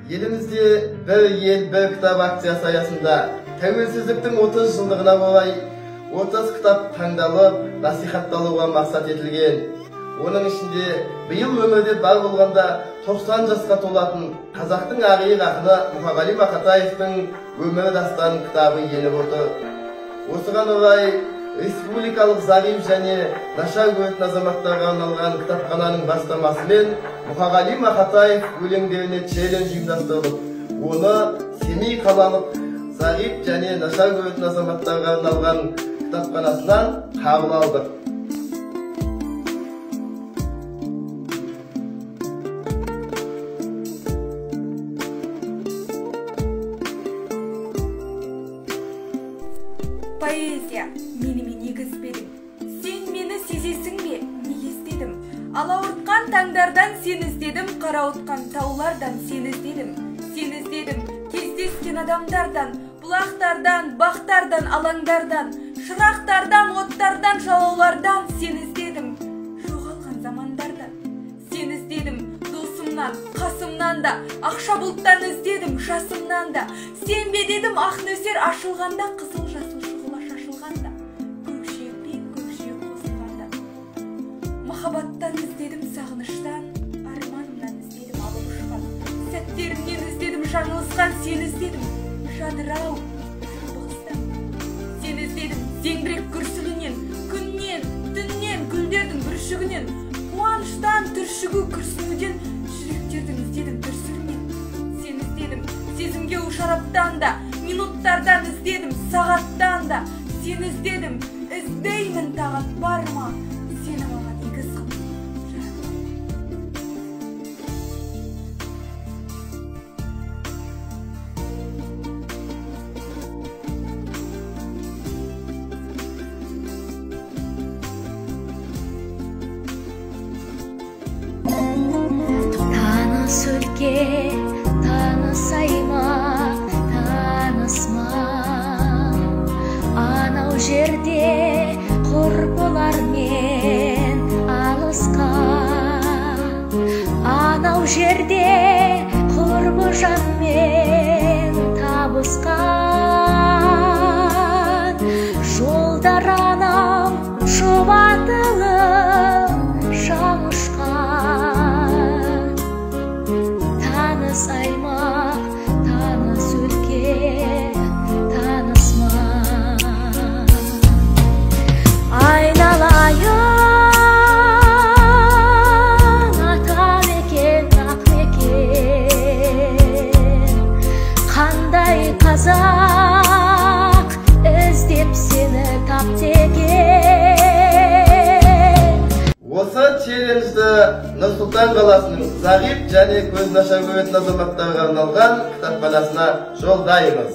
Елімізде бір ел, бір кітап акциясы аясында тәуелсіздіктің 30 жылдығына орай 30 кітап таңдалып, насихатталуға мақсат етілген. Оның ішінде биыл өмірде бар болғанда 90 жасқа толатын қазақтың ақиық ақыны Мұқағали Мақатаевтың өмір дастан кітабы еніп отыр. Осыған орай республикалық зағип және нашар көретін азаматтарға арналған кітапхананың бастамасымен Мұқағали Мақатаев өлеңдеріне челлендж ұйымдастырылып, оны Семей қалалық зағип және нашар көретін азаматтарға арналған кітапханасынан қабыл алдық. Поэзия, менімен егізбедің. Сен мені сезесің бе, неге іздедім? Алауыртқан таңдардан сен іздедім, қарауытқан таулардан сен іздедім. Сен іздедім, кездескен адамдардан, бұлақтардан, бақтардан, алаңдардан, шырақтардан, оттардан, жалаулардан сен іздедім. Жоғалған замандардан сен іздедім, досымнан, қасымнан да, ақша бұлттан іздедім, жасымнан да. Сен бе дедім, ақ нөсер ашылғанда, қызыл жасыл шұғыла шашылғанда, көкжиекпен көкжиек қосылғанда. Махаббаттан іздедім, сағыныштан, арманымнан іздедім, алып ұшқан сәттерімнен іздедім, жаңылысқан сен іздедім, жадырау жырбығыстан. Сен іздедім, зеңбірек күрсілінен, күннен, түннен, гүлдердің бүршігінен, қуаныштан, түршігу күрсінуден, жүректердің іздедім дүрсілінен. Сен іздедім, сезімге шараптан да, минуттардан іздедім, сағаттан да. Сен іздедім, іздеймін тағат бар ма, сені маған егіз қылып жаратқан. Таныс өлке, таныс аймақ, таныс маң. Анау жерде құрбылармен алысқан, анау жерде құрбы жанмен табысқан. Жолдар анау шұбатылып шаңышқан. Таныс аймақ, таныс өлке, таныс маң. Айналайын атамекен, ақмекен, қандай қазақ іздеп сені тапты екен. Осы челленджді Нұр-Сұлтан қаласының зағип және көз нашар көретін азаматтарға арналған кітапханасына жолдаймыз.